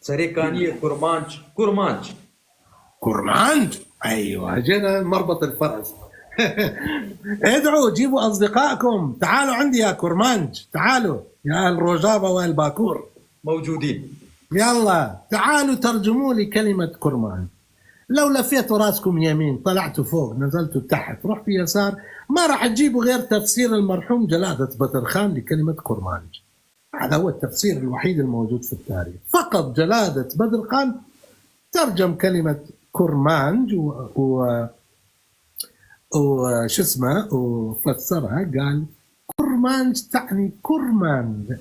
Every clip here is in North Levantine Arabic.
سريكانية كرمانج. كرمانج. كرمانج، ايوه، جينا مربط الفرس. ادعوا، جيبوا اصدقائكم، تعالوا عندي يا كرمانج، تعالوا يا اهل روجافا واهل باكور. موجودين. يلا تعالوا ترجموا لي كلمة كرمانج. لو لفيتوا راسكم يمين، طلعتوا فوق، نزلتوا تحت، رحتوا يسار، ما راح تجيبوا غير تفسير المرحوم جلادة بدرخان لكلمة كرمانج. هذا هو التفسير الوحيد الموجود في التاريخ. فقط جلادة بدرخان ترجم كلمة كرمانج وش اسمه وفسرها، قال كرمانج تعني كرمان،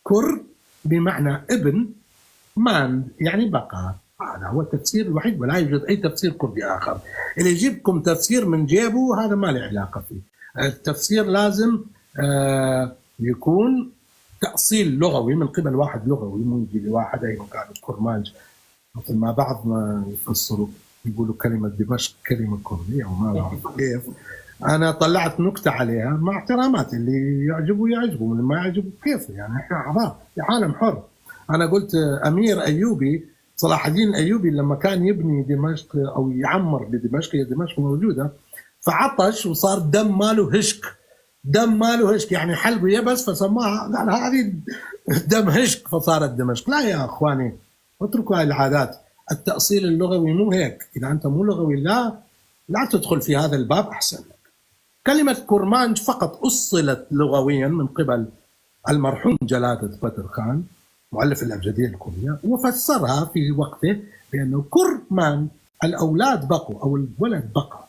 كر بمعنى ابن، مان يعني بقى. هذا هو التفسير الوحيد ولا يوجد أي تفسير كردي آخر. اللي يجيبكم تفسير من جيبه هذا ما له علاقة فيه. التفسير لازم يكون تأصيل لغوي من قبل واحد لغوي، مو يجي لواحد أي مكان كرمانج، مثل ما بعض ما يفسروا يقولوا كلمة دمشق كلمة كردية وما بعرف كيف. أنا طلعت نكتة عليها مع احتراماتي، اللي يعجبه يعجبه واللي ما يعجبه كيف، يعني احنا أعضاء في عالم حر. أنا قلت أمير أيوبي صلاح الدين الأيوبي لما كان يبني دمشق أو يعمر بدمشق، هي دمشق موجودة، فعطش وصار دم ماله هشك، دم ماله هشك يعني حلقه يبس، فسماها قال هذه دم هشك، فصارت دمشق. لا يا أخواني، اتركوا هذه العادات. التأصيل اللغوي مو هيك، إذا أنت مو لغوي لا تدخل في هذا الباب أحسن لك. كلمة كرمانج فقط أصلت لغويا من قبل المرحوم جلادة بدر خان مؤلف الأبجدية الكردية، وفسرها في وقته بأنه كرمان الأولاد بقوا أو الولد بقى.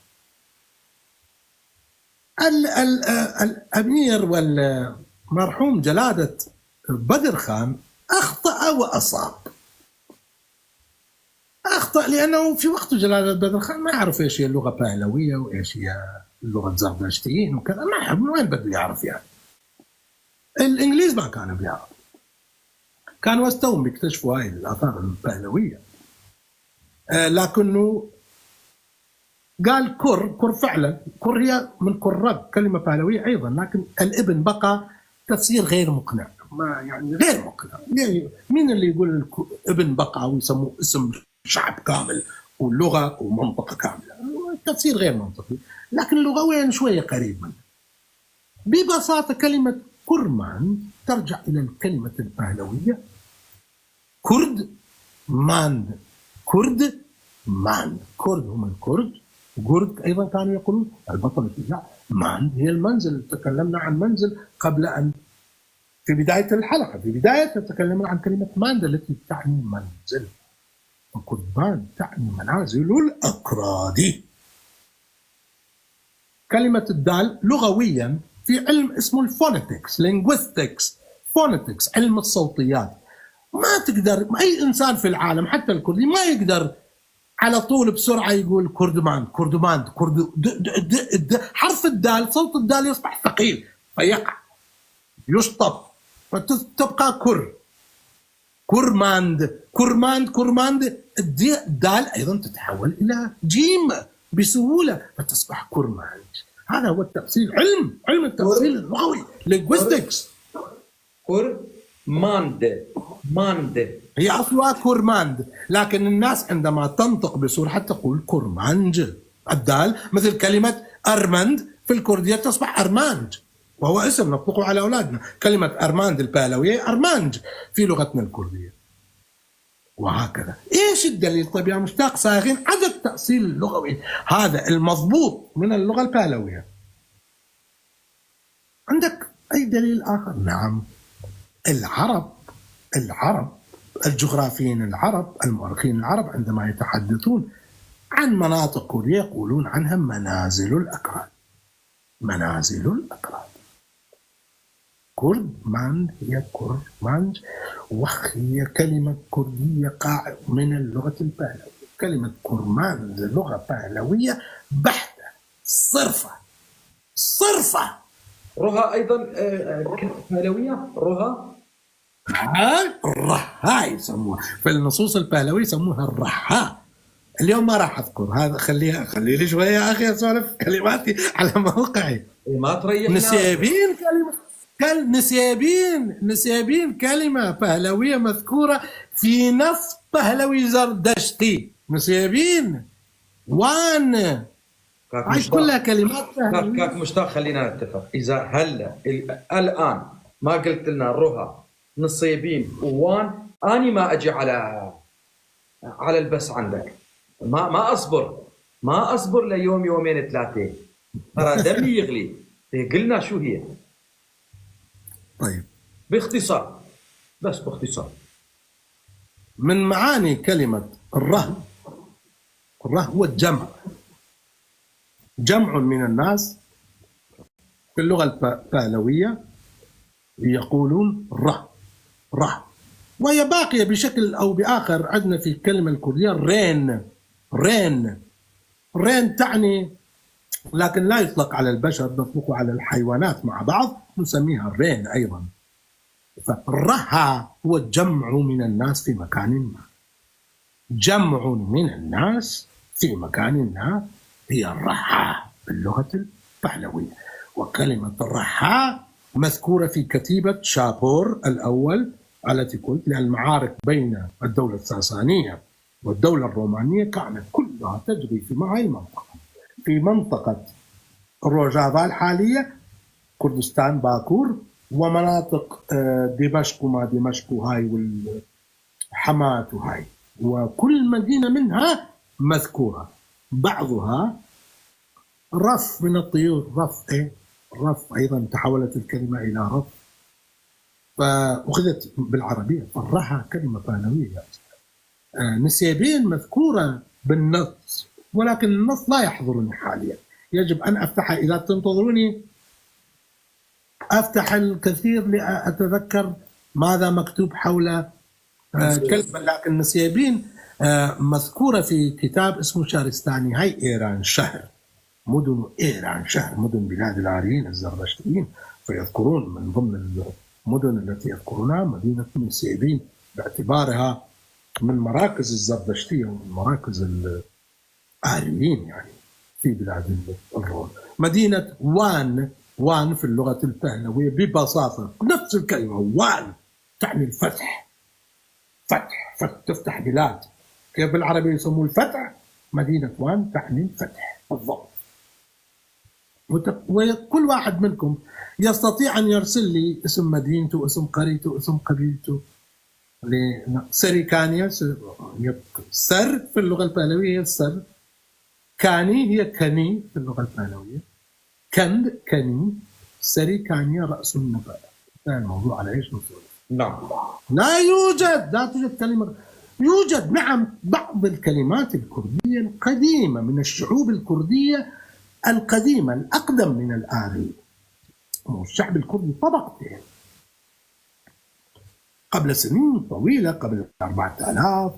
ال ال الأمير والمرحوم جلادة بدر خان أخطأ وأصاب. أخطأ لأنه في وقت جلالة بدر خان ما يعرف إيش هي اللغة البهلوية وإيش هي لغة زردشتيين وكذا، ما يعرف، من وين بده يعرف يعني. الإنجليز ما كانوا بيعرفوا، كانوا استوهم بيكتشفوا هاي الآثار البهلوية. لكنه قال كر، كر فعلا، كر هي من كرب، كلمة بهلوية أيضا، لكن الابن بقى تفسير غير مقنع، ما يعني غير مقنع. يعني مين اللي يقول ابن بقى ويسموه اسم شعب كامل ولغة ومنطقة كاملة؟ التفسير غير منطقي، لكن لغويا شوية قريب منه. ببساطة كلمة كرمان ترجع إلى الكلمة البهلوية كرد مان، كرد مان، كرد هم الكرد، كرد أيضا كانوا يقولون البطل الشجاع، مان هي المنزل. تكلمنا عن منزل قبل أن في بداية الحلقة، في بداية تكلمنا عن كلمة ماند التي تعني منزل، وكردمان تعني منازل الأكراد. كلمة الدال لغويا في علم اسمه ال phonetics، linguistics، phonetics، علم الصوتيات. ما تقدر أي إنسان في العالم حتى الكردي ما يقدر على طول بسرعة يقول كردمان كردمان كرد د د د د، حرف الدال، صوت الدال يصبح ثقيل فيقع يشطب فتبقى كر، كرماند كرماند كرماند. الدال أيضا تتحول إلى جيم بسهولة فتصبح كرمانج. هذا هو التأصيل، علم التأصيل اللغوي linguistics. كرماند ماند هي أصلها كرماند، لكن الناس عندما تنطق بسرعة تقول كرمانج. الدال مثل كلمة أرمند في الكردية تصبح أرمانج، وهو اسم نطلقه على أولادنا. كلمة أرماند البهلوية أرمانج في لغتنا الكردية، وهكذا. إيش الدليل طيب يا مشتاق صاغين على التأصيل اللغوي هذا المضبوط من اللغة البهلوية؟ عندك أي دليل آخر؟ نعم، العرب الجغرافيين العرب المؤرخين العرب عندما يتحدثون عن مناطق كوريا يقولون عنها منازل الأكراد، منازل الأكراد. كرد مان هي كرمانج، وهي كلمة كردية قاع من اللغة البهلوية. كلمة كرمانج لغة بهلوية بحتة صرفة صرفة. رها أيضا، كلمة بهلوية رها؟ الرها يسموها في النصوص البهلوية، يسموها الرها. اليوم ما راح أذكر هذا، خلي لي شوية يا أخي أسولف كلماتي على موقعي. إيه، ما تريحنا. نسيبين كلمة. نسيبين، نسيبين كلمة پهلوية مذكورة في نص پهلوي زردشتي. نسيبين، وان، هاي كلها كلمات. كاك مشتاق، خلينا نتفق، إذا هلا الآن ما قلت لنا رها، نصيبين، وان، أني ما أجي على البث عندك، ما أصبر، ما أصبر ليوم يومين ثلاثة، ترى دمي يغلي. قلنا شو هي؟ طيب، باختصار، بس باختصار. من معاني كلمة الره، الره هو الجمع، جمع من الناس. في اللغة الپهلوية يقولون ره، ره، وهي باقية بشكل أو بآخر عندنا في الكلمة الكردية رين، رين، رين تعني، لكن لا يطلق على البشر، نطلقه على الحيوانات مع بعض، نسميها رين أيضا. فالرها هو جمع من الناس في مكان ما، جمع من الناس في مكان ما هي الرها باللغة الپهلوية. وكلمة الرها مذكورة في كتيبة شابور الأول التي قلت، لأن المعارك بين الدولة الساسانية والدولة الرومانية كانت كلها تجري في معي المنطقة، في منطقة روجافا الحالية، كردستان باكور، ومناطق دمشق وما دمشق وهاي والحماة وهاي، وكل مدينة منها مذكورة. بعضها رف من الطيور، رف، إيه؟ رف أيضا تحولت الكلمة إلى رف فأخذت بالعربية. فالرها كلمة پهلوية. نسيبين مذكورة بالنص، ولكن النص لا يحضرني حاليا، يجب أن أفتحها. إذا تنتظروني أفتح الكثير لأتذكر ماذا مكتوب حول كلمة. لكن نسيبين مذكورة في كتاب اسمه شارستاني هاي إيران شهر، مدن إيران شهر، مدن بلاد الآريين الزردشتيين، فيذكرون من ضمن المدن التي يذكرونها مدينة نسيبين باعتبارها من مراكز الزردشتية ومن مراكز الآريين يعني في بلاد الروم. مدينة وان، وان في اللغة الپهلوية ببساطة نفس الكلمة وان تعني الفتح، فتح، فتح، تفتح بلاد، كيف بالعربية يسموه الفتح، مدينة وان تعني الفتح بالضبط. وكل واحد منكم يستطيع أن يرسل لي اسم مدينته، اسم قريته، اسم قبيلته. سريكانيا، سر في اللغة الپهلوية هي السر، كاني هي كني في اللغة الپهلوية، كند كني، سريكانيا رأس النبأ. انتهى الموضوع. على ايش نسولف؟ نعم. لا يوجد، لا توجد كلمة. يوجد نعم بعض الكلمات الكردية القديمة من الشعوب الكردية القديمة الأقدم من الآري. الشعب الكردي طبقتين قبل سنين طويلة، قبل 4000.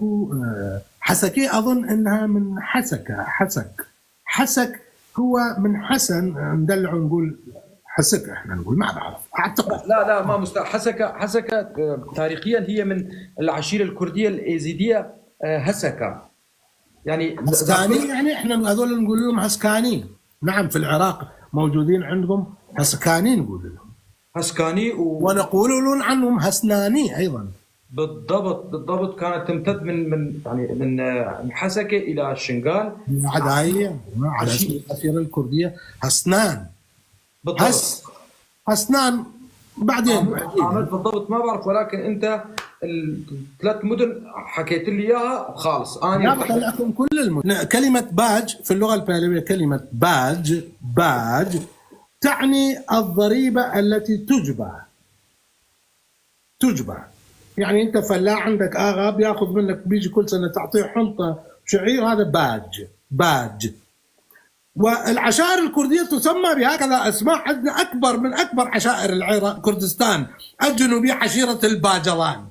حسكي أظن أنها من حسكة، حسك، حسك هو من حسن، ندلعه نقول حسكة، احنا نقول ما بعرف أعتقد. لا لا ما مستحيل. حسكة، حسكة تاريخيا هي من العشيرة الكردية الإيزيدية، هسكة يعني هسكاني، يعني احنا هذول نقول لهم هسكاني. نعم في العراق موجودين عندهم هسكاني نقول لهم هسكاني ونقول لهم عنهم هسناني أيضا. بالضبط بالضبط، كانت تمتد من يعني من حسكة إلى الشنغال. عدائية على اسم العشيرة الكردية هسنان. بالضبط. هسنان بعدين عملت بالضبط ما بعرف، ولكن أنت الثلاث مدن حكيت لي إياها خالص. أنا لا لكم كل المدن. كلمة باج في اللغة الپهلوية، كلمة باج، باج تعني الضريبة التي تجبى، تجبى. يعني أنت فلاح عندك آغا بياخذ منك، بيجي كل سنة تعطيه حنطة شعير، هذا باج، باج. والعشائر الكردية تسمى بهكذا أسماء. عندنا أكبر من أكبر عشائر العراق كردستان الجنوبية عشيرة الباجلان.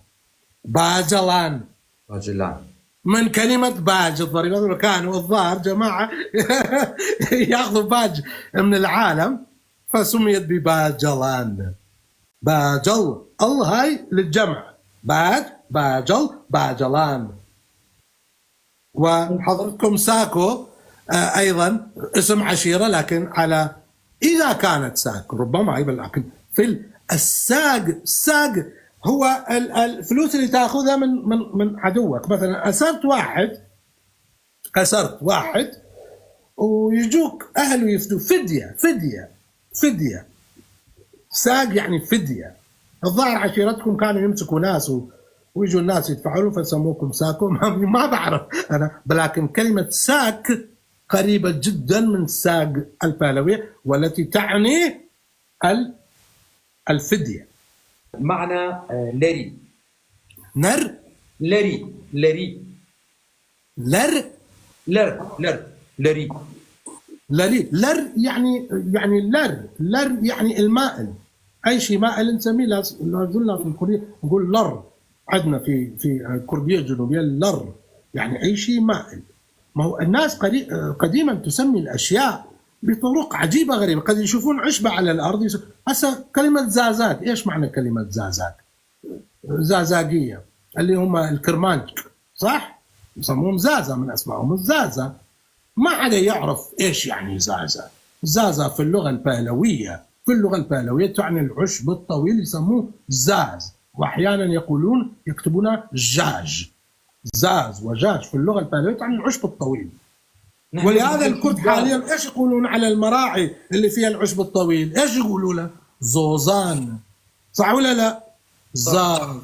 باجلان، باجلان من كلمة باج الضريبة. كانوا الظاهر جماعة ياخذوا باج من العالم فسميت بباجلان. باجل الله هاي للجمع، باج، باجل، باجلان. وحضرتكم ساكو أيضا اسم عشيرة، لكن على إذا كانت ساكو ربما أيضا، لكن في الساق، الساق هو الفلوس اللي تاخذها من عدوك. مثلا اسرت واحد، اسرت واحد ويجوك اهله يفدوا فدية، فدية، فدية. ساق يعني فدية. الظاهر عشيرتكم كانوا يمسكوا ناس ويجوا الناس يدفعوا لهم فسموكم ساكو. ما بعرف انا، لكن كلمة ساك قريبه جدا من ساق البهلويه والتي تعني الفدية. معنى لري. نر؟ لري، لري. لر؟ لر، لر، لري. لري، لر يعني لر، لر يعني المائل. اي شيء مائل نسميه، لا زلنا في الكردية نقول لر، عندنا في الكردية الجنوبية لر يعني اي شيء مائل. ما هو الناس قديما تسمي الاشياء بطرق عجيبة غريبة، قد يشوفون عشبه على الارض. هسه كلمة زازاك، ايش معنى كلمة زازاك؟ زازاقيه اللي هم الكرمانج، صح؟ يسموهم زازا، من اسمائهم الزازا. ما حدا يعرف ايش يعني زازا. زازا في اللغة البهلويه، في اللغة البهلويه تعني العشب الطويل، يسموه زاز، واحيانا يقولون يكتبون جاج. زاز وجاج في اللغة البهلويه تعني العشب الطويل. ولهذا الكرد حاليا ايش يقولون على المراعي اللي فيها العشب الطويل؟ ايش يقولوا له؟ زوزان، صح ولا لا؟ زاز،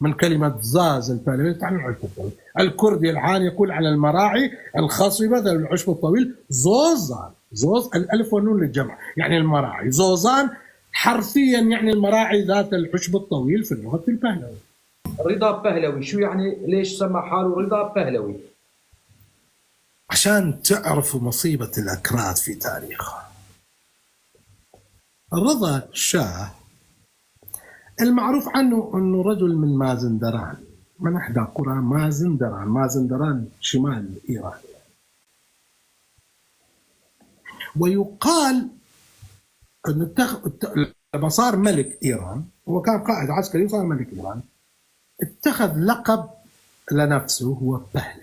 من كلمة زاز البهلوية تعني العشب الطويل. الكردي الآن يقول على المراعي الخصبة ذو العشب الطويل زوزان، زوز الألف والنون للجمع، يعني المراعي زوزان حرفيا يعني المراعي ذات العشب الطويل في اللغة البهلوية. رضا بهلوي شو يعني؟ ليش سمى حاله رضا بهلوي؟ عشان تعرفوا مصيبة الأكراد في تاريخها. رضا شاه المعروف عنه أنه رجل من مازندران، من إحدى قرى مازندران، مازندران شمال إيران. ويقال أنه لما صار ملك إيران، هو كان قائد عسكري وصار ملك إيران، اتخذ لقب لنفسه هو بهلوي.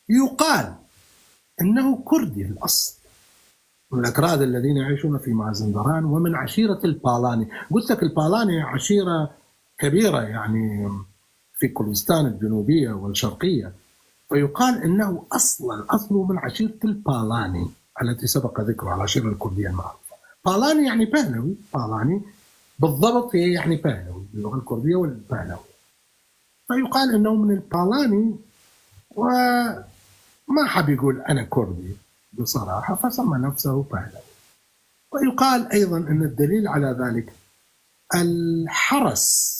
يقال أنه كردي الأصل، من الأكراد الذين يعيشون في مازندران ومن عشيرة البالاني. قلت لك البالاني عشيرة كبيرة يعني في كردستان الجنوبية والشرقية، فيقال أنه أصلا أصله من عشيرة البالاني التي سبق ذكرها، العشيرة الكردية المعروفة. بالاني يعني بهلوي، بالاني بالضبط هي يعني بهلوي باللغة الكردية والبهلوي. فيقال أنه من البالاني، وما حب يقول أنا كردي بصراحة، فسمى نفسه بهلوي. ويقال أيضا أن الدليل على ذلك الحرس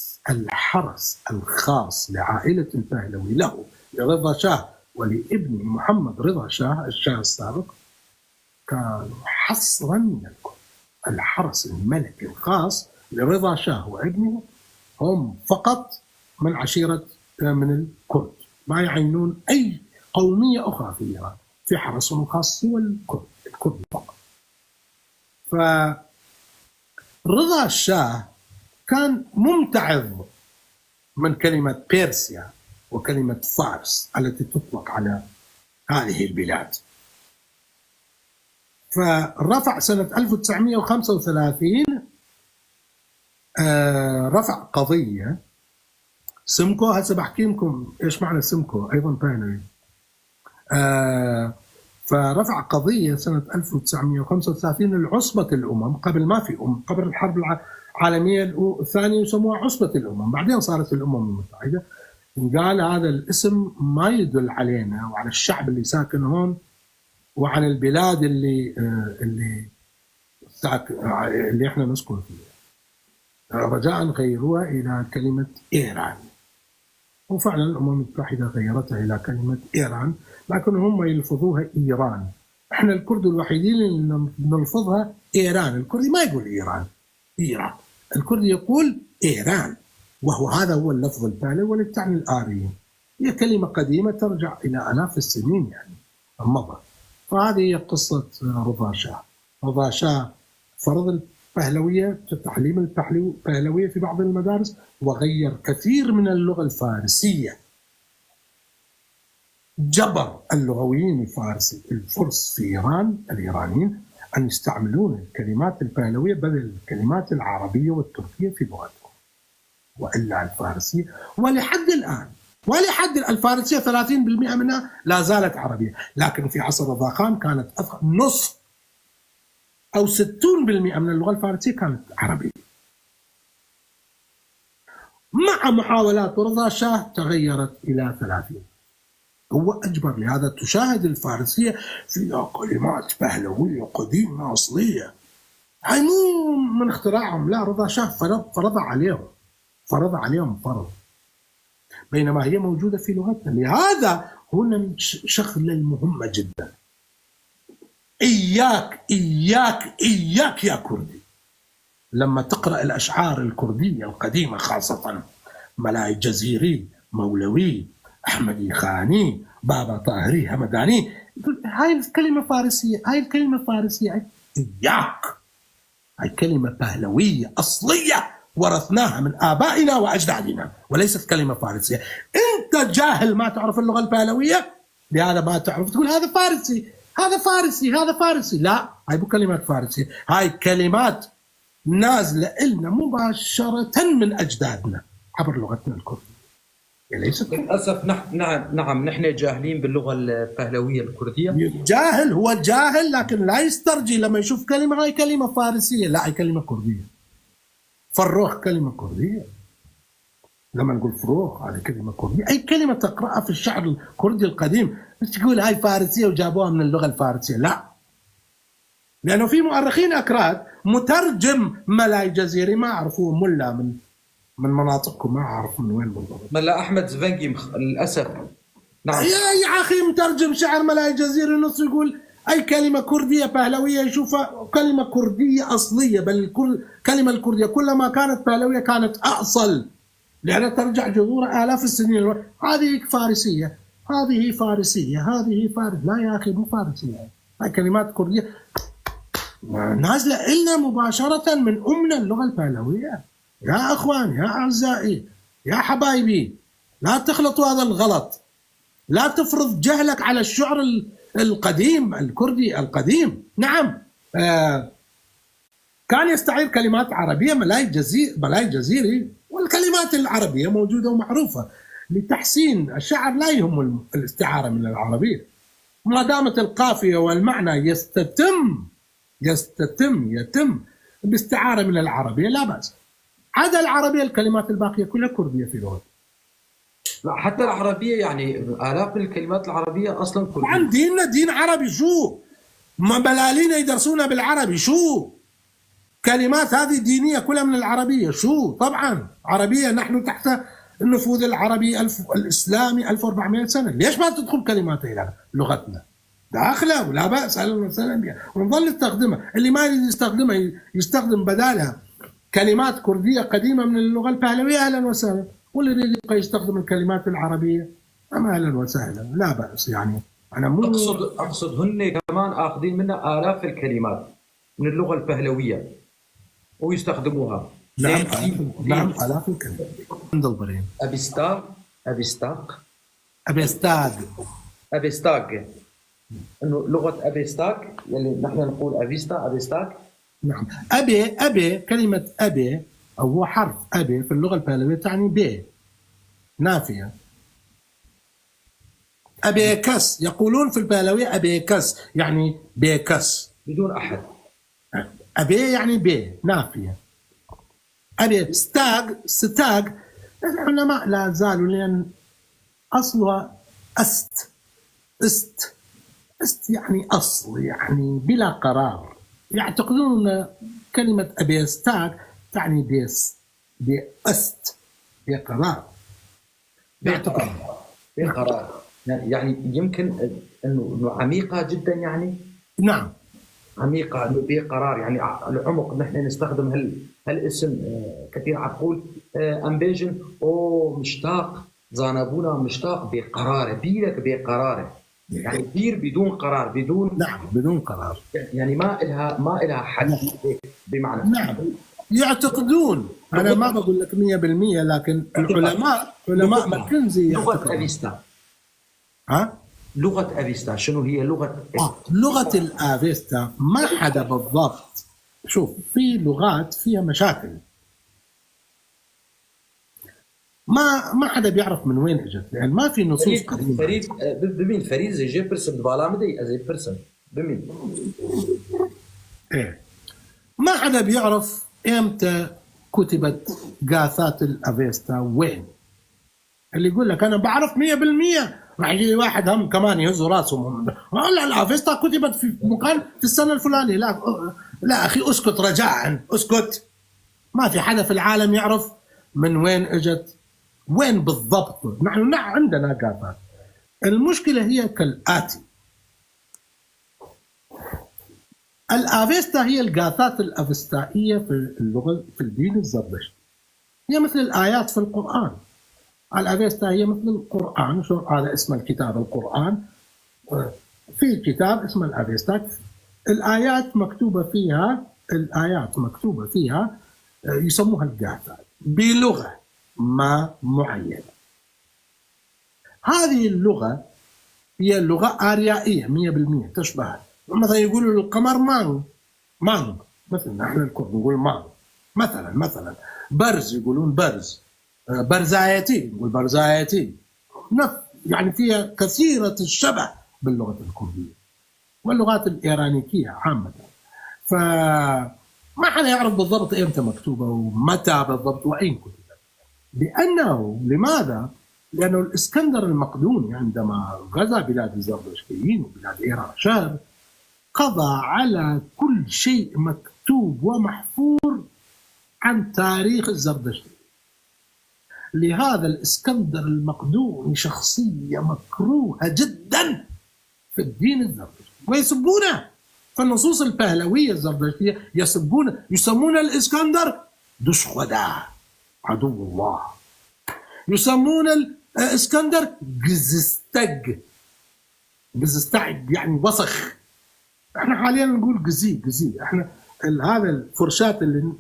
الخاص لعائلة البهلوي له، لرضا شاه ولابنه محمد رضا شاه الشاه السابق، كانوا حصرا من الكرد. الحرس الملكي الخاص لرضا شاه وابنه هم فقط من عشيرة من الكرد، ما يعينون أي قومية أخرى في إيران، في حرسهم الخاص هو الكرد، الكرد فقط. فرضا الشاه كان ممتعض من كلمة بيرسيا وكلمة فارس التي تطلق على هذه البلاد. فرفع سنة 1935 رفع قضية سمكو. هسه بحكي لكم ايش معنى سمكو ايضا بهلوي. فرفع قضية سنة 1935 لعصبة الأمم، قبل ما في قبل الحرب العالمية الثانية يسموها عصبة الأمم، بعدين صارت الأمم المتحدة. قال هذا الاسم ما يدل علينا وعلى الشعب اللي ساكن هون وعلى البلاد اللي اللي احنا نسكن فيها، رجاء غيروها إلى كلمة إيران. وفعلا الأمم المتحدة غيرتها إلى كلمة إيران، لكن هم يلفظوها إيران. احنا الكرد الوحيدين اللي نلفظها إيران. الكردي ما يقول إيران، إيران، الكردي يقول إيران، وهو هذا هو اللفظ البهلوي والتي تعني الآريين. هي كلمة قديمة ترجع إلى آلاف السنين يعني مضت. فهذه هي قصة رضا شاه. رضا شاه فرض البهلوية، تعليم البهلوية في بعض المدارس، وغير كثير من اللغة الفارسية. جبر اللغويين الفرس في إيران، الإيرانيين، أن يستعملون الكلمات البهلوية بدل الكلمات العربية والتركية في لغتهم، وإلا الفارسية ولحد الآن، ولحد الفارسية 30% منها لا زالت عربية، لكن في عصر رضا خان كانت نصف أو 60% من اللغة الفارسية كانت عربية. مع محاولات رضا شاه تغيرت إلى 30. هو أجبر، لهذا تشاهد الفارسية فيها كلمات بهلوية قديمة أصلية، هاي مو من اختراعهم، لا، رضا شاه فرض عليهم، فرض عليهم فرض، بينما هي موجودة في لغتنا. لهذا هنا الشغلة المهمة جدا، إياك إياك إياك يا كردي لما تقرأ الأشعار الكردية القديمة، خاصة ملاي جزيري، مولوي، أحمدي خاني، بابا طاهري همداني، هاي الكلمة فارسية، هاي الكلمة فارسية. إياك، هاي كلمة بهلوية أصلية ورثناها من آبائنا وأجدادنا، وليست كلمة فارسية. أنت جاهل ما تعرف اللغة البهلوية، لهذا ما تعرف تقول هذا فارسي، هذا فارسي، هذا فارسي. لا، هاي مو كلمات فارسية، هاي كلمات نازلة إلنا مباشرة من أجدادنا عبر لغتنا الكردية. ليست للأسف. نعم نعم، نحن جاهلين باللغة البهلوية الكردية. جاهل، هو جاهل، لكن لا يسترجي لما يشوف كلمة هاي كلمة فارسية، لا، هاي كلمة كردية. فروخ كلمة كردية، لما نقول فروخ هذه كلمة كردية. أي كلمة تقرأها في الشعر الكردي القديم مش تقول هاي فارسية وجابوها من اللغة الفارسية، لا، لأنه في مؤرخين أكراد مترجم ملاي جزيري، ما أعرفه، ملا من مناطقكم، ما أعرف من وين بالضبط، ملا أحمد زفنجي للأسف. نعم يا أخي، مترجم شعر ملاي جزيري نص يقول أي كلمة كردية بهلوية يشوفها كلمة كردية أصلية، بل الكلمة الكردية كلما كانت بهلوية كانت أصل، لأنها ترجع جذورها آلاف السنين. هذه فارسية، هذه فارسية، هذه فارس، لا يا أخي، مو فارسية، هاي كلمات كردية نازلة إلنا مباشرة من أمنا اللغة البهلوية. يا أخوان، يا أعزائي، يا حبايبي، لا تخلطوا هذا الغلط، لا تفرض جهلك على الشعر القديم الكردي القديم. نعم، كان يستعير كلمات عربية ملاي جزيري، والكلمات العربية موجودة ومعروفة لتحسين الشعر، لا يهم الاستعارة من العربية ما دامت القافية والمعنى يستتم يتم باستعارة من العربية، لا بأس. عدا العربية الكلمات الباقية كلها كردية في لغة. لا، حتى العربية، يعني آلاف من الكلمات العربية أصلا كردية. طبعا ديننا دين عربي، شو ما بلالينا يدرسونا بالعربي، شو كلمات هذه دينية كلها من العربية، شو طبعا عربية، نحن تحت النفوذ العربي الإسلامي 1400 سنة، ليش ما تدخل كلمات إلى لغتنا؟ داخلة ولا بأس، أهلا وسهلا بها، ونظل نستخدمها. اللي ما يريد يستخدمها يستخدم بدالها كلمات كردية قديمة من اللغة البهلوية، أهلا وسهلا، واللي يريد يبقى يستخدم الكلمات العربية أم أهلا وسهلا، لا بأس. يعني أنا مو أقصد هن كمان آخذين منها آلاف الكلمات من اللغة البهلوية ويستخدموها. نعم، نعم، آلاف الكلمات. اندلبرين. أبيستاق، أبيستاق. أبيستاق. أبيستاق، إنه لغة أبيستاق يلي نحن نقول أبيستا، أبيستاق. نعم، أبي، أبي، كلمة أبي أو هو حرف أبي في اللغة البهلوية تعني بي نافية. أبيكس يقولون في البهلوية، أبيكس يعني بيكس بدون أحد. أبي يعني بي نافية. أبي ستاغ، ستاغ العلماء لا زالوا، لأن أصلها أست، است، است يعني أصل، يعني بلا قرار. يعتقدون أن كلمة أبيستاغ تعني بيس، بأست، بقرار. بقرار، بقرار، يعني يمكن انه عميقه جدا يعني. نعم. عميقه، انه بقرار، يعني العمق. نحن نستخدم هالاسم كثير على طول، امبيجن او مشتاق، زانبونا مشتاق بقراره، بيرك بقراره، يعني بير بدون قرار، بدون نعم، بدون قرار، يعني ما إلها حد. نعم. بمعنى نعم، يعتقدون، انا ما بقول لك 100%، لكن العلماء، علماء ماكنزي لغه افيستا. ها؟ لغة افيستا شنو هي لغة؟ لغة الافيستا ما حدا بالضبط. شوف، في لغات فيها مشاكل، ما حدا بيعرف من وين اجت، لان ما في نصوص قديمة. فريد بمين فريد زي جيبرسون دبالامدي زي بيرسون بمين؟ ايه، ما حدا بيعرف امتى كتبت غاثات الافيستا وين. اللي يقول لك انا بعرف 100% راح يجي واحد هم كمان يهزوا راسهم، لا الافيستا كتبت في مكان في السنة الفلانية. لا لا اخي، اسكت رجاء، اسكت. ما في حدا في العالم يعرف من وين اجت، وين بالضبط. نحن عندنا غاثات. المشكلة هي كالاتي: الافيستا هي الغاثات الافستائيه في اللغة، في الدين الزردشتي، هي مثل الايات في القران. الافيستا هي مثل القران، شو هذا اسم الكتاب القران، في كتاب اسمه الافيستا، الايات مكتوبة فيها، الايات مكتوبة فيها يسموها الغاثات بلغه ما معينة. هذه اللغة هي لغة اريائيه 100%، تشبه مثلا يقولوا للقمر مانغ مانغ، مثلا نحن الكرد نقول مانغ مثلا، مثلا برز يقولون برز، برزايتي نقول برزايتي، يعني فيها كثيرة الشبه باللغة الكردية واللغات الإيرانيكية عامة. فما حدا يعرف بالضبط إمتى مكتوبة ومتى بالضبط وأين كتبت. لأنه لماذا؟ لأنه الإسكندر المقدوني عندما غزا بلاد الزردشتيين وبلاد إيران شهر، قضى على كل شيء مكتوب ومحفور عن تاريخ الزردشتيين. لهذا الإسكندر المقدوني شخصية مكروهة جدا في الدين الزردشتي، ويسبونه في النصوص البهلوية الزردشتية، يسبون، يسمون الإسكندر دشخدا عدو الله، يسمون الإسكندر جزستج، جزستج يعني وسخ. احنا حاليا نقول جزي جزي، احنا هذا الفرشات اللي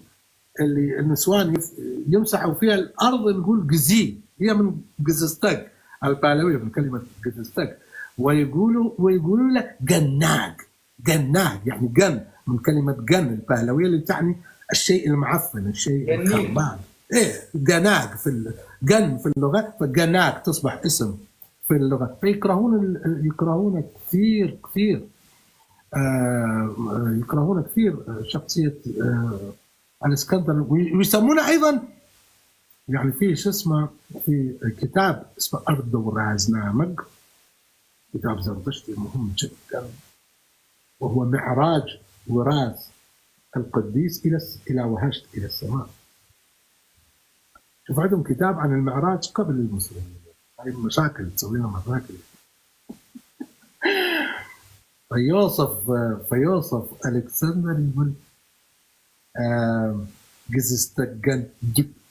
النسوان يمسحوا فيها الارض نقول جزي، هي من جزستج البهلويه، من كلمة جزستج. ويقولوا لك جناج، جناج يعني جن، من كلمة جن البهلويه اللي تعني الشيء المعفن، الشيء الخربان. ايه جناج في جن في اللغة، فجناج تصبح اسم في اللغة. فيكرهون، يكرهون كثير كثير، يكرهون كثير شخصية الاسكندر، ويسمونه ايضا يعني في شو اسمه، في كتاب اسمه ارض ورازنامج، كتاب زردشتي مهم جدا، وهو معراج وراث القديس الى وهشت الى السماء. شوف عندهم كتاب عن المعراج قبل المسلمين، هاي مشاكل تسوي لنا مشاكل. فيوصف الكسندر يقول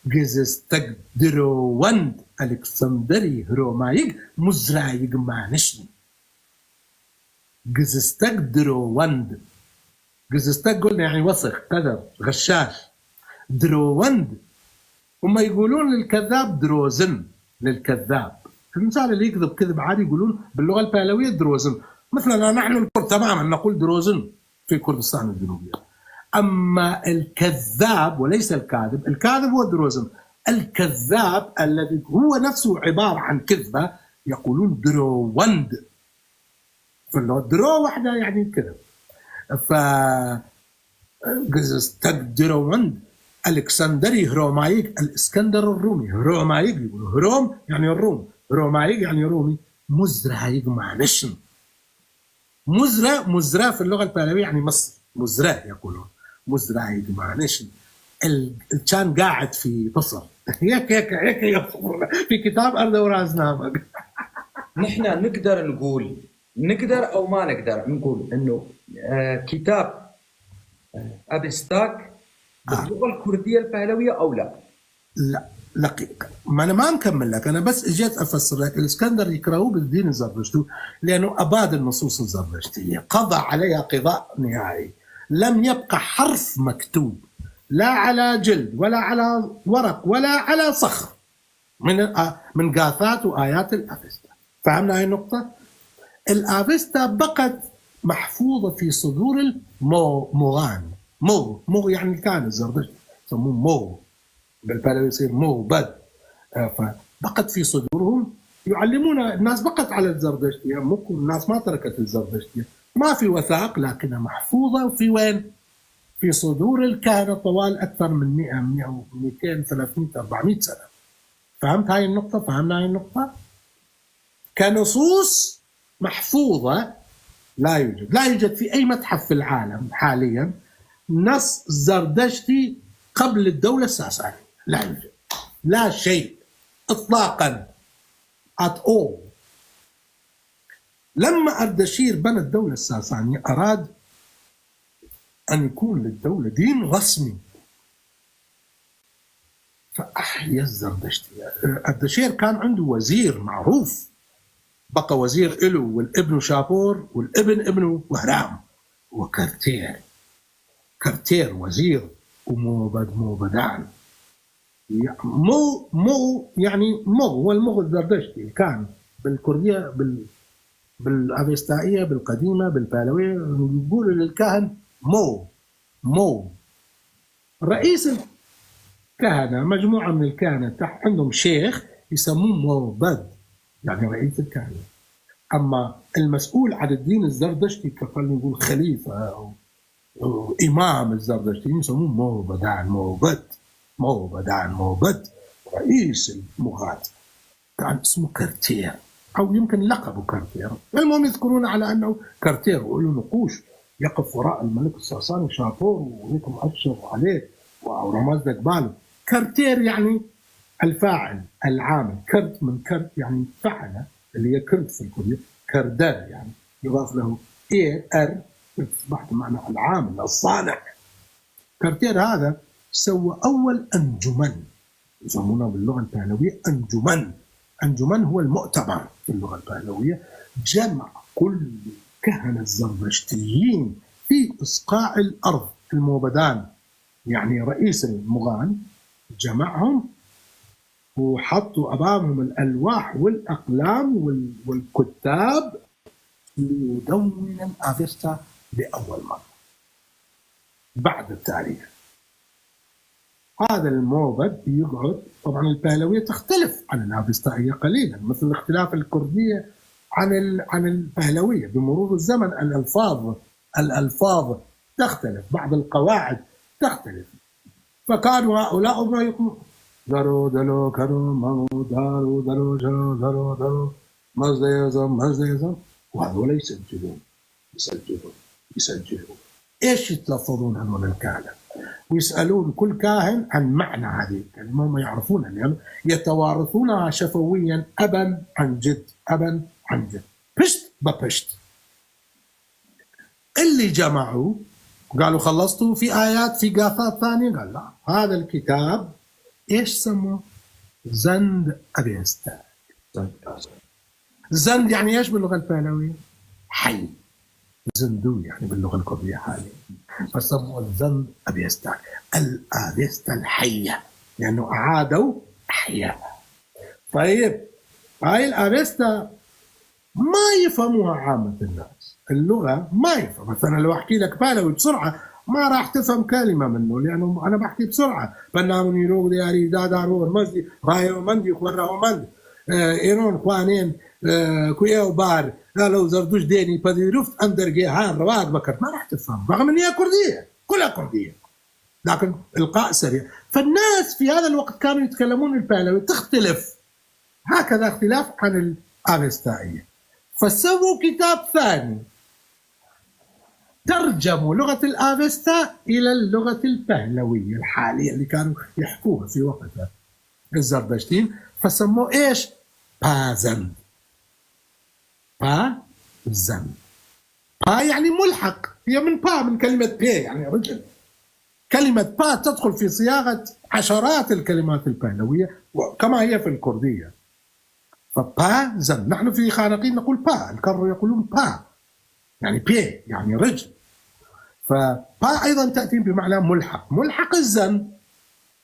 جزستجدروند الكسندري هرومايق مزرايق مانشني. جزستجدروند، جزستج قلنا يعني وسخ، كذب، غشاش. دروند هم يقولون للكذاب دروزن، للكذاب الإنسان اللي يكذب كذب عادي يقولون باللغة البهلوية دروزن. مثلنا نحن الكرد تماما نقول دروزن في كردستان الجنوبية. أما الكذاب وليس الكاذب، الكاذب هو دروزن، الكذاب الذي هو نفسه عبارة عن كذبة يقولون دروند. فاللغة درو واحدة يعني كذب. ف دروند الكسندري هرومايك، الاسكندر الرومي، هرومايك يقولوا هروم يعني الروم، هرومايك يعني رومي، مزرايق معنشن. مزرة، مزرة في اللغة البهلوية يعني مصر، مزرة يقولون مزرايق معنشن. كان قاعد في مصر. هيك هيك هيك في كتاب أرض ورازنامك. نحن نقدر نقول، نقدر أو ما نقدر نقول إنه كتاب أبستاك باللغة الكردية البهلوية أو لا؟ لا دقيقة، ما أنا ما مكمل لك، أنا بس إجيت أفسر لك. الإسكندر يكرهوه بالدين الزردشتي لأنه أباد النصوص الزردشتية، قضى عليها قضاء نهائي، لم يبقى حرف مكتوب لا على جلد ولا على ورق ولا على صخر من غاثات وآيات الأفستا. فهمنا هاي النقطة؟ الافيستا بقت محفوظة في صدور الموغان. موغ، موغ يعني كان الزردشت يسموه موغ، بالبلد يصير موبد. فبقت في صدورهم يعلمون الناس، بقت على الزردشتيه، مو الناس ما تركت الزردشتيه، ما في وثائق لكنها محفوظة في وين؟ في صدور الكهنة طوال اكثر من 100، 100، 200، 300، 400 سنة. فهمت هاي النقطة؟ فهمنا هاي النقطة؟ كنصوص محفوظة لا يوجد، لا يوجد في اي متحف في العالم حاليا نص زردشتي قبل الدولة الساسانيه، لا يوجد، لا شيء اطلاقا at all. لما أردشير بنى الدولة الساسانية أراد أن يكون للدولة دين رسمي، فأحيا الزردشتية. أردشير كان عنده وزير معروف، بقى وزير إله والابن شابور والابن ابنه وهرام، وكرتير. كرتير وزير وموبد، موبدان مو مو يعني مو هو المغ الزردشتي كان بالكردية بالأفستائية بالقديمة بالبهلوية يقولوا للكاهن مو مو. رئيس الكهنة مجموعة من الكهنة تحت عندهم شيخ يسموه موبد يعني رئيس الكهنة. أما المسؤول عن الدين الزردشتي كخلينا نقول خليفة أو إمام الزردشتيين يسموه موبدان، موبد، موبدان، موبد. رئيس المغاد كان اسمه كرتير أو يمكن لقبه كرتير، المهم يذكرون على أنه كرتير، وله نقوش يقف وراء الملك الساساني شاطور وهيك مؤشر عليه ورمز قباله. كرتير يعني الفاعل العامل، كرت من كرت يعني فعل اللي هي كرت في الكردية، كردر يعني يضاف له اي ار اصبحت معنى العامل الصانع. كرتير هذا سوى اول انجمن يسمونه باللغة البهلويه انجمن. انجمن هو المؤتمر في اللغة البهلويه، جمع كل كهنة الزردشتيين في اصقاع الارض الموبدان، يعني رئيس المغان جمعهم وحطوا امامهم الالواح والاقلام والكتاب ليدون الافستا لاول مرة بعد التاريخ. هذا الموبد يقعد، طبعا البهلويه تختلف عن الافستائيه قليلا، مثل اختلاف الكردية عن البهلويه بمرور الزمن، الالفاظ تختلف، بعض القواعد تختلف. فكانوا هؤلاء ما يقولون درو دلو كرو مو دارو دلو جرو درو درو مزديزم مزديزم، وهذول يسجلون يسجلون يسجلون. ايش يتلفظون هذول الكهنة؟ ويسالون كل كاهن عن معنى هذه الكلمة، هم يعرفونها لانه يتوارثونها شفويا ابا عن جد، ابا عن جد، بشت ببشت. اللي جمعوا قالوا خلصتوا في ايات في قافات ثانية؟ قال لا، هذا الكتاب ايش سموه؟ زند ابيستا. زند يعني ايش باللغة البهلويه؟ حي. زندو يعني باللغة الكردية حاليا، فسموه الزند ابيستا، الابيستا الحية، لانه اعادوا احياء. طيب هاي الابيستا ما يفهموها عامة الناس، اللغة ما يفهم. مثلا لو احكي لك بهلوي بسرعة ما راح تفهم كلمة منه، لانه انا بحكي بسرعة. بنامن يروق دياري دادار مزدي رايو مندي خورا مندي ايرون خوانين كويو بار قالوا زردوش ديني بديروفت اندر جيهان رواق بكر، ما راح تفهم رغم ان هي كرديه، كلها كرديه، لكن القاء سريع. فالناس في هذا الوقت كانوا يتكلمون البهلوي، تختلف هكذا اختلاف عن الافستائيه. فسووا كتاب ثاني ترجموا لغة الآفستا إلى اللغة البهلوية الحالية اللي كانوا يحكوها في وقتها الزردشتين، فسموه إيش؟ بازند. بازند، با يعني ملحق، هي من با، من كلمة بي يعني رجل. كلمة با تدخل في صياغة عشرات الكلمات البهلوية كما هي في الكردية. فبازند، نحن في خانقين نقول با، الكر يقولون با يعني بي يعني رجل. فبا ايضا تاتي بمعنى ملحق، ملحق الزند.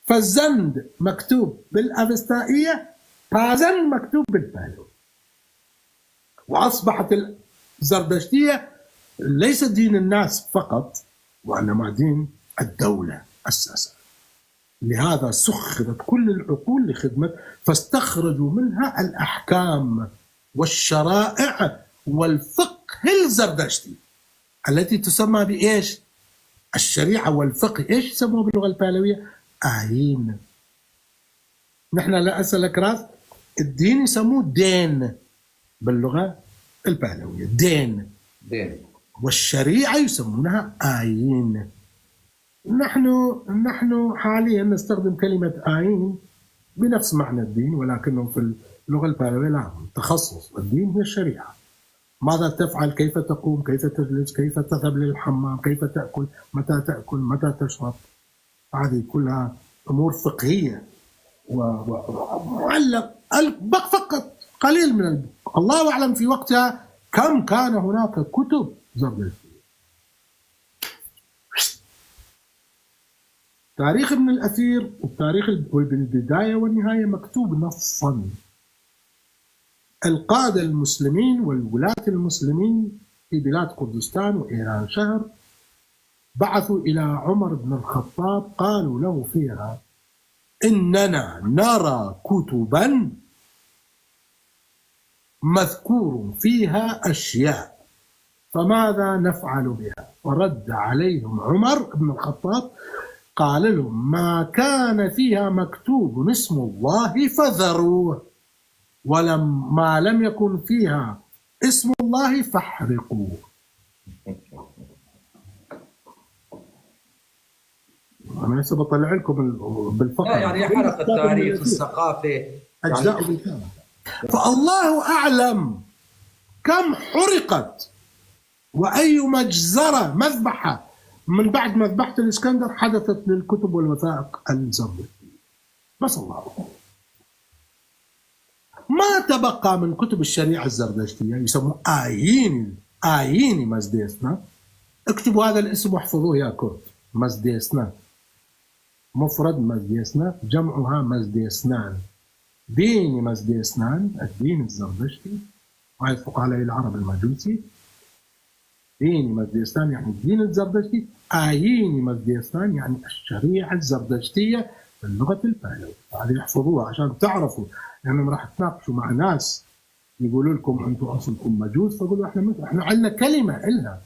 فالزند مكتوب بالافستائيه، بازن مكتوب بالبهلوي. واصبحت الزردشتية ليس دين الناس فقط، وإنما دين الدولة أساسا. لهذا سخرت كل العقول لخدمة، فاستخرجوا منها الأحكام والشرائع والفقه الزردشتي التي تسمى بإيش؟ الشريعة والفقه. إيش يسموها باللغة البهلوية؟ آيين. نحن لا أسألك راس الدين يسموه دين باللغة البهلوية، دين، دين. والشريعة يسمونها آيين. نحن حاليا نستخدم كلمة آيين بنفس معنى الدين، ولكنه في اللغة البهلوية لا، تخصص الدين هي الشريعة. ماذا تفعل، كيف تقوم، كيف تجلس، كيف تذهب للحمام، كيف تأكل، متى تأكل، متى تشرب، هذه كلها أمور فقهية ومعلق فقط قليل من الله أعلم في وقتها كم كان هناك كتب زردشتية. تاريخ ابن الأثير والتاريخ بالبداية والنهاية مكتوب نصا. القادة المسلمين والولاة المسلمين في بلاد كردستان وإيران شهر بعثوا إلى عمر بن الخطاب قالوا له فيها إننا نرى كتبا مذكور فيها أشياء فماذا نفعل بها؟ ورد عليهم عمر بن الخطاب قال لهم ما كان فيها مكتوب اسم الله فذروه، ولم ما لم يكن فيها اسم الله فاحرقوه. أنا هسه بطلع لكم بالفقرة. يعني حرق التاريخ، الثقافة، أجزاء يعني. فالله أعلم كم حرقت وأي مجزرة مذبحة من بعد مذبحة الإسكندر حدثت للكتب والوثائق الزردشتية. بس الله أعلم. ما تبقى من كتب الشريعة الزردشتية يسموه آيين مزديسنا. اكتبوا هذا الاسم واحفظوه يا كرد، مزديسنا مفرد مزديسنا، جمعها مزديسنان. دين مزديسنان الدين الزردشتي ويطلق عليه العرب المجوسي. دين مزديسنان يعني الدين الزردشتي، آيين مزديسنان يعني الشريعة الزردشتية باللغة البهلوية. هذه احفظوها عشان تعرفوا، لأنهم راح تناقشوا مع ناس يقولوا لكم أنتم أصلكم مجوس، فقولوا إحنا عندنا كلمة إلها،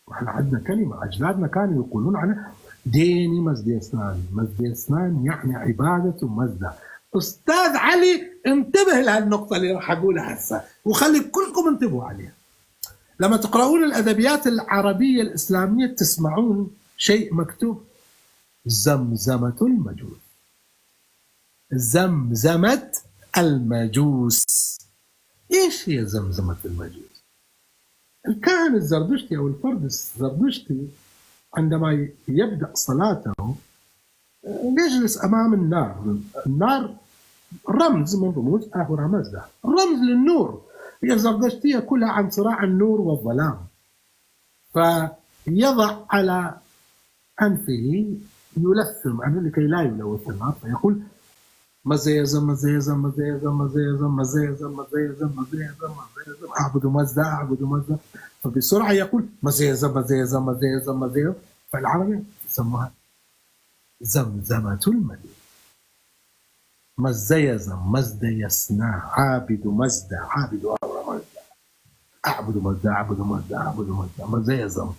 وإحنا عندنا كلمة أجدادنا كانوا يقولون عنها ديني مزديسنان. مزديسنان يعني عبادة مزدة. أستاذ علي انتبه لهالنقطة اللي راح أقولها هسه، وخلي كلكم انتبهوا عليها. لما تقرؤون الأدبيات العربية الإسلامية تسمعون شيء مكتوب زمزمة المجوس. زمزمة المجوس. إيش هي زمزمة المجوس؟ الكاهن الزردشتي أو الفرد الزردشتي عندما يبدأ صلاته يجلس أمام النار. النار رمز من رموز أهورا مازدا، رمز للنور. هي الزردشتية كلها عن صراع النور والظلام. فيضع على أنفه، يلثم أنفه لكي لا يلوث النار، فيقول مزيزم مزيزم مزيزم مزيزم مزيزم مزيزم مزيزم مزيزم، أعبد مزدا أعبد مزدا. فبسرعة يقول مزيزم مزيزم مزيزم مزيزم. فالعربية يسموها زمزمة المجوس. مزيزم مزدا يسنا، عابد مزدا، عابد مزدا، أعبد مزدا أعبد مزدا أعبد مزدا، مزيزم.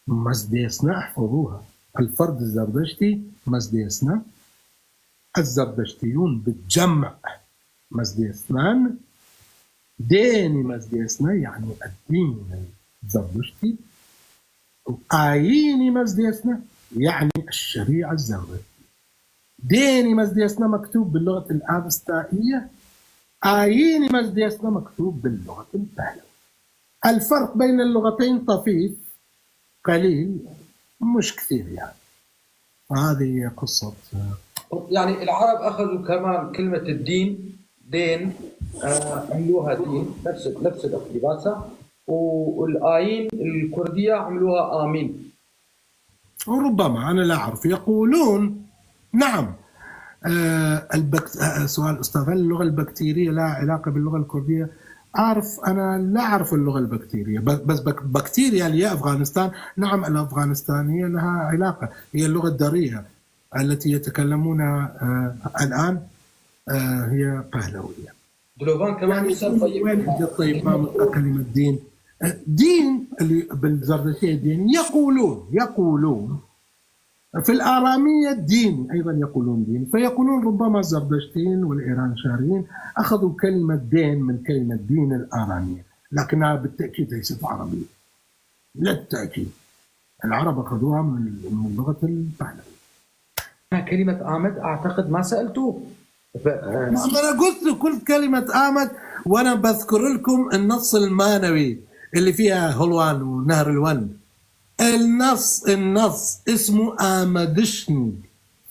فمزديسنا احفظوها. الفرد الزردشتي مزديسنا، الزردشتيون بالجمع مزديسنان، دين مزديسنا يعني الدين الزردشتي، وآيين مزديسنا يعني الشريعة الزردشتية. دين مزديسنا مكتوب باللغة الأبستائية، آيين مزديسنا مكتوب باللغة البهلوية. الفرق بين اللغتين طفيف قليل، مش كثير يعني. هذه قصة يعني العرب أخذوا كمان كلمة الدين دين، عملوها دين، نفس الاقتباسة، والآيين الكردية عملوها آمين. وربما أنا لا أعرف. يقولون نعم سؤال أستاذ، هل اللغة البكتيرية لها علاقة باللغة الكردية؟ أعرف، أنا لا أعرف اللغة البكتيرية، بس بكتيريا اللي هي أفغانستان، نعم الأفغانستانية لها علاقة، هي اللغة الدارية التي يتكلمونها الآن، هي پهلوية. دلوفان كمان يعني يسأل طيب وين اجت طيب ما كلمة دين؟ دين اللي بالزردشية دين، يقولون في الآرامية دين أيضا يقولون دين، فيقولون ربما الزردشتيين والإيرانشاريين أخذوا كلمة دين من كلمة دين الآرامية، لكنها بالتأكيد ليست عربية، للتأكيد العرب أخذوها من لغة البهلوي. كلمة آمد أعتقد ما سألته. ما أنا قلت له كل كلمة آمد، وأنا بذكر لكم النص المانوي اللي فيها هلوان ونهر الون. النص اسمه آمدشني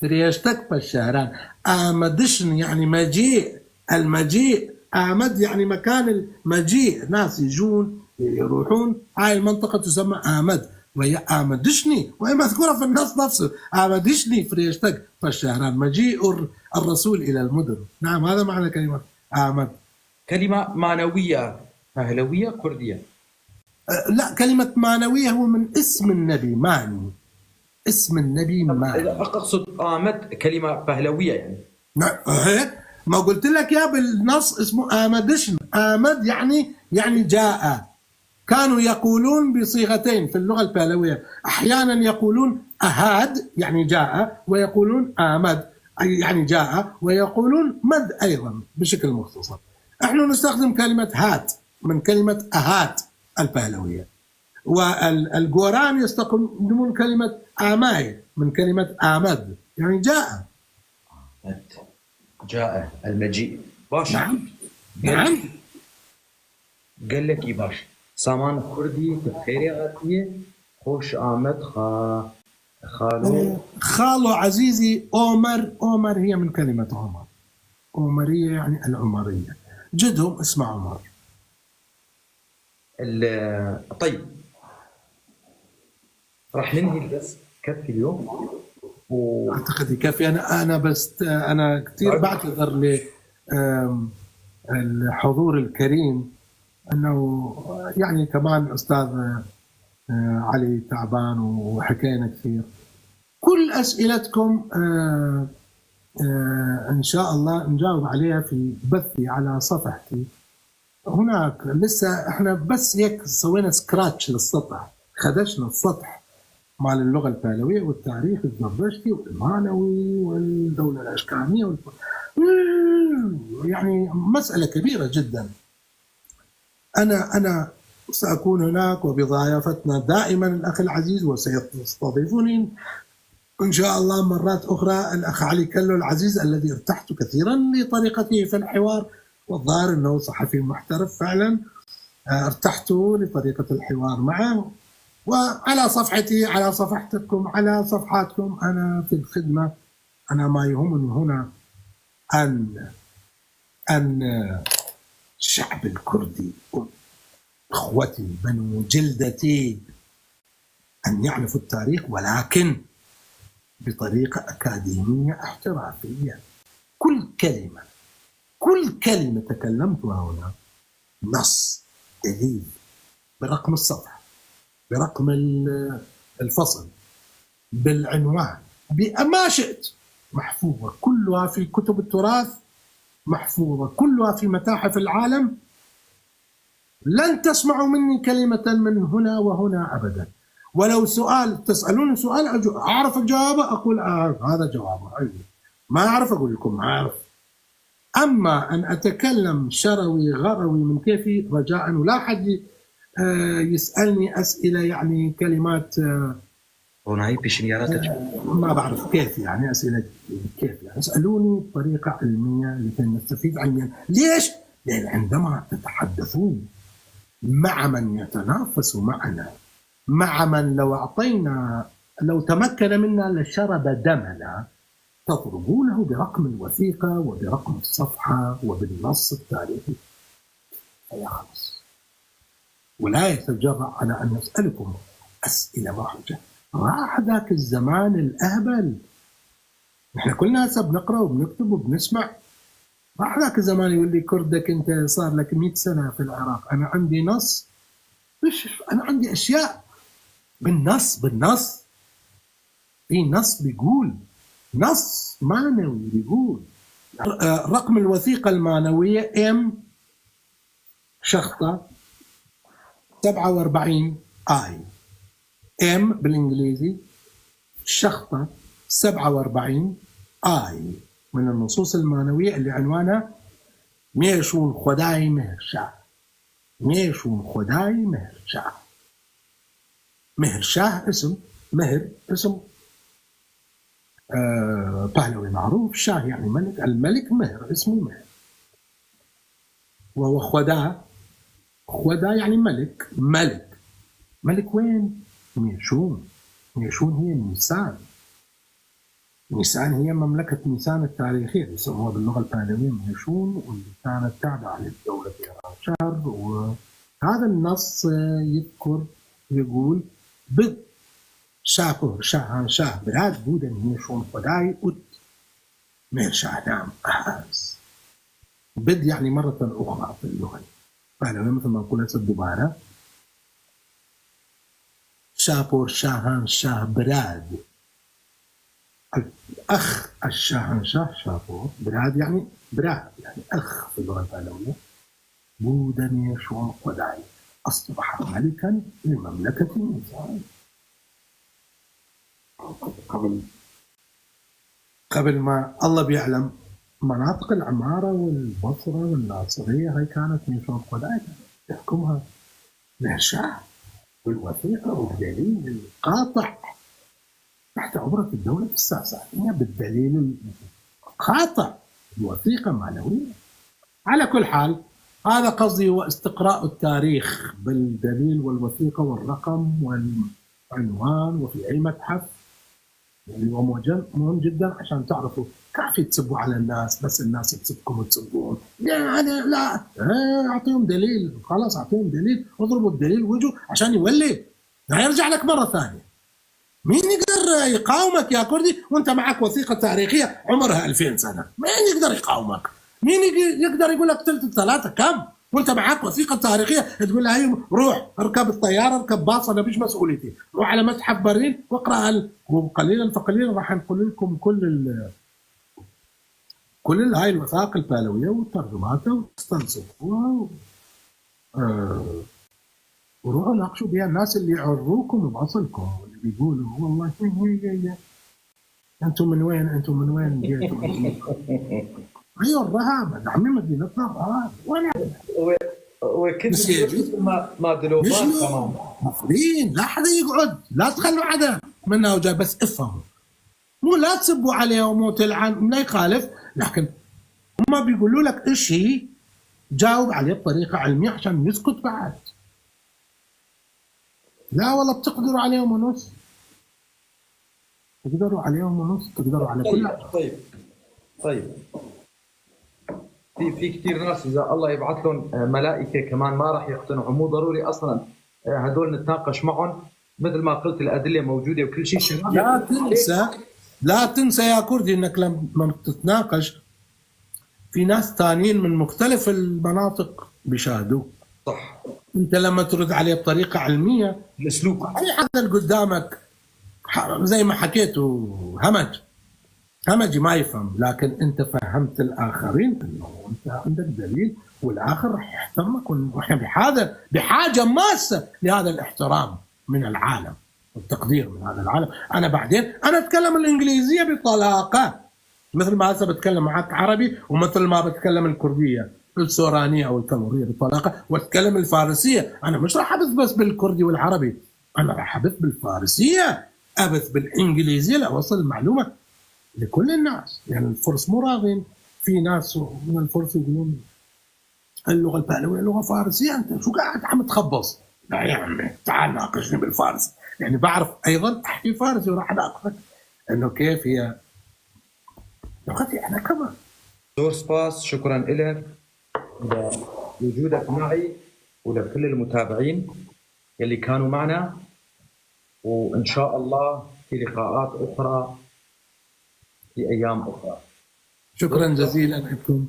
فريشتك بالشهران. آمدشني يعني مجيء، المجيء، آمد يعني مكان المجيء، ناس يجون يروحون، هاي المنطقة تسمى آمد، وهي آمدشني، وهي مذكورة في النص نفسه، آمدشني فريشتك فالشهران، مجيء الرسول إلى المدن. نعم هذا معنى كلمة آمد. كلمة مانوية پهلوية كردية. لا، كلمة مانوية هو من اسم النبي ماني، اسم النبي ماني. أقصد آمد كلمة پهلوية يعني. نعم، ما قلت لك يا بالنص اسمه آمدشن، آمد يعني جاء. كانوا يقولون بصيغتين في اللغة الپهلوية، أحيانا يقولون أهاد يعني جاء، ويقولون آمد يعني جاء، ويقولون مد أيضا بشكل مختصر. احنا نستخدم كلمة هات من كلمة أهات الپهلوية، والجوران يستخدمون كلمة آماي من كلمة آمد يعني جاء. جاء المجيء باش. نعم نعم. قال لك باش سامان كردي بخير غاتية خوش آمد خالو. خالو عزيزي أومر، أومر هي من كلمة عمر، أومرية يعني العمرية، جدهم اسمه عمر. طيب راح ننهي البث كفي اليوم اعتقد يكفي. انا بس انا كثير بعتذر للحضور الكريم انه يعني كمان استاذ علي تعبان وحكينا كثير. كل اسئلتكم ان شاء الله نجاوب عليها في بثي على صفحتي هناك. لسه احنا بس هيك سوينا سكراتش للسطح، خدشنا السطح مال اللغة الپهلويه والتاريخ الزردشتي والمانوي والدولة الاشكانيه يعني مسالة كبيرة جدا. انا ساكون هناك وبضيافتنا دائما الاخ العزيز، وسيستضيفني ان شاء الله مرات اخرى الاخ علي كلو العزيز الذي ارتحت كثيرا لطريقته في الحوار، والظاهر انه صحفي محترف فعلا، ارتحت لطريقه الحوار معه. وعلى صفحتي، على صفحتكم، على صفحاتكم، انا في الخدمة. انا ما يهمني هنا ان الشعب الكردي اخوتي بنو جلدتي ان يعرفوا التاريخ، ولكن بطريقة اكاديمية احترافية. كل كلمة تكلمتها هنا نص، دليل، برقم الصفحة، برقم الفصل، بالعنوان، بما شئت، محفوظة كلها في كتب التراث، محفوظة كلها في متاحف العالم. لن تسمعوا مني كلمة من هنا وهنا أبدا. ولو سؤال تسألوني سؤال أعرف الجواب أقول هذا جوابه، ما أعرف أقول لكم ما أعرف. أما أن أتكلم شروي غروي من كيفي رجاء، ولا حد يسألني أسئلة يعني كلمات ما بعرف كيف، يعني أسئلة كيف، يعني اسألوني بطريقة علمية لكي نستفيد علميا. ليش؟ لأن عندما تتحدثون مع من يتنافس معنا، مع من لو أعطينا لو تمكن منا لشرب دمنا، تضربونه برقم الوثيقة وبرقم الصفحة وبالنص التاريخي فيخلص، ولا يتجرأ على أن يسألكم أسئلة محرجة. راح ذاك الزمان الأهبل، نحن كلنا هسه بنقرا وبنكتب وبنسمع. راح ذاك الزمان يقول لي كردك انت صار لك 100 سنة في العراق، انا عندي نص، مش انا عندي اشياء بالنص، بالنص في نص بيقول، نص مانوي بيقول. رقم الوثيقة المانويه M شخطه 47 I، M بالانجليزي شخطه 47 I، من النصوص المانويه اللي عنوانها ميشون خداي مهرشاه. ميشون خداي مهرشاه. مهرشاه اسم، مهر اسم بهلوي معروف، شاه يعني ملك، الملك مهر اسمه مهر، وهو خدا، خدا يعني ملك، ملك، ملك وين؟ ميشون. ميشون هي نيسان، نيسان هي مملكة نيسان التاريخية، يسموها باللغة البهلوية ميشون، واللي كانت تابعة للدولة إيران. وهذا النص يذكر يقول بد شاپور شاهان شاه براد بودن ميشون خداي أت مير شاهنام أهاز. بد يعني مرة أخرى في اللغة البهلوية، مثل ما نقول هسه دوبارة. شاپور شاهان شاه براد، الأخ الشاهنشاه شاپور، براد يعني براد يعني أخ في اللغة البهلوية، بودن يشون خداي أصبح ملكا لمملكة نيسان. قبل ما الله بيعلم مناطق العمارة والبصرة والناصرية هاي كانت ميشون خداي تحكمها مهرشاه، والوثيقة والدليل القاطع تحت عبرة الدولة الساسانية بالدليل القاطع، الوثيقة معنوية. على كل حال هذا قصدي هو استقراء التاريخ بالدليل والوثيقة والرقم والعنوان وفي أي متحف، يعني هو مهم جدا عشان تعرفوا. كافي تسبوا على الناس، بس الناس تسبكم وتسبوهم، يعني لا، اعطيهم دليل، خلاص اعطيهم دليل، اضربوا الدليل وجهه عشان يولي، لا يرجع لك مرة ثانية. مين يقدر يقاومك يا كردي وانت معك وثيقة تاريخية عمرها 2000 سنة؟ مين يقدر يقاومك؟ مين يقدر يقول لك ثلث الثلاثة كم وانت معك وثيقة تاريخية تقول له هي روح اركب الطيارة، اركب باص، انا مش مسؤوليتي، روح على متحف برلين واقرا. وقليلا فقليلا راح نقول لكم كل هاي الوثائق البهلوية وترجماتها وتستنسخوها وروحوا ناقشوا بها الناس اللي يعروكم باصلكم واللي بيقولوا والله انتم من وين، انتم من وين جيتوا؟ ايوه الرهاب عمي مدينتنا الرهاب وين وكنت ما دلوبان كمان مفرين. لا حدا يقعد، لا تخلوا حدا منها وجاي، بس افهموا، مو لا تسبوا عليهم وتلعن، لا يخالف، لكن هم بيقولوا لك شيء جاوب عليه بطريقة علمية عشان يسكت بعد. لا والله بتقدروا عليهم ونص، تقدروا عليهم ونص، تقدروا على كل. طيب في كثير ناس اذا الله يبعث لهم ملائكة كمان ما راح يقتنعوا، مو ضروري اصلا هدول نتناقش معهم، مثل ما قلت الادلة موجودة وكل شيء. لا تنسى يا كردي انك لما تتناقش في ناس ثانيين من مختلف المناطق بيشاهدوك. صح. انت لما ترد عليه بطريقة علمية، الاسلوب، اي حدا قدامك زي ما حكيته همجي ما يفهم، لكن انت فهمت الاخرين انه انت عندك دليل، والاخر راح يحترمك، واحنا بحاجة ماسه لهذا الاحترام من العالم والتقدير من هذا العالم. انا بعدين انا اتكلم الانجليزية بطلاقه مثل ما هسه بتكلم معك عربي، ومثل ما بتكلم الكردية السورانيه او الكلوريه بطلاقه، واتكلم الفارسية. انا مش راح ابث بس بالكردي والعربي، انا راح ابث بالفارسية، ابث بالانجليزية لاوصل المعلومة لكل الناس. يعني الفرس مو راضين، في ناس من الفرس يقولون اللغة البهلويه لغة فارسيه، انت شو قاعد عم تخبص؟ لا يا عمي تعال ناقشني بالفارسي، يعني بعرف ايضا احكي فارسي وراح اناقشك انه كيف هي لغتي انا كمان. زور سباس، شكرا لك لوجودك معي ولكل المتابعين يلي كانوا معنا، وان شاء الله في لقاءات اخرى في ايام اخرى. شكرا جزيلا لكم،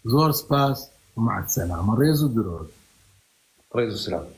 زۆر سپاس ومع السلامة، rêz و درود. rêz و سلام.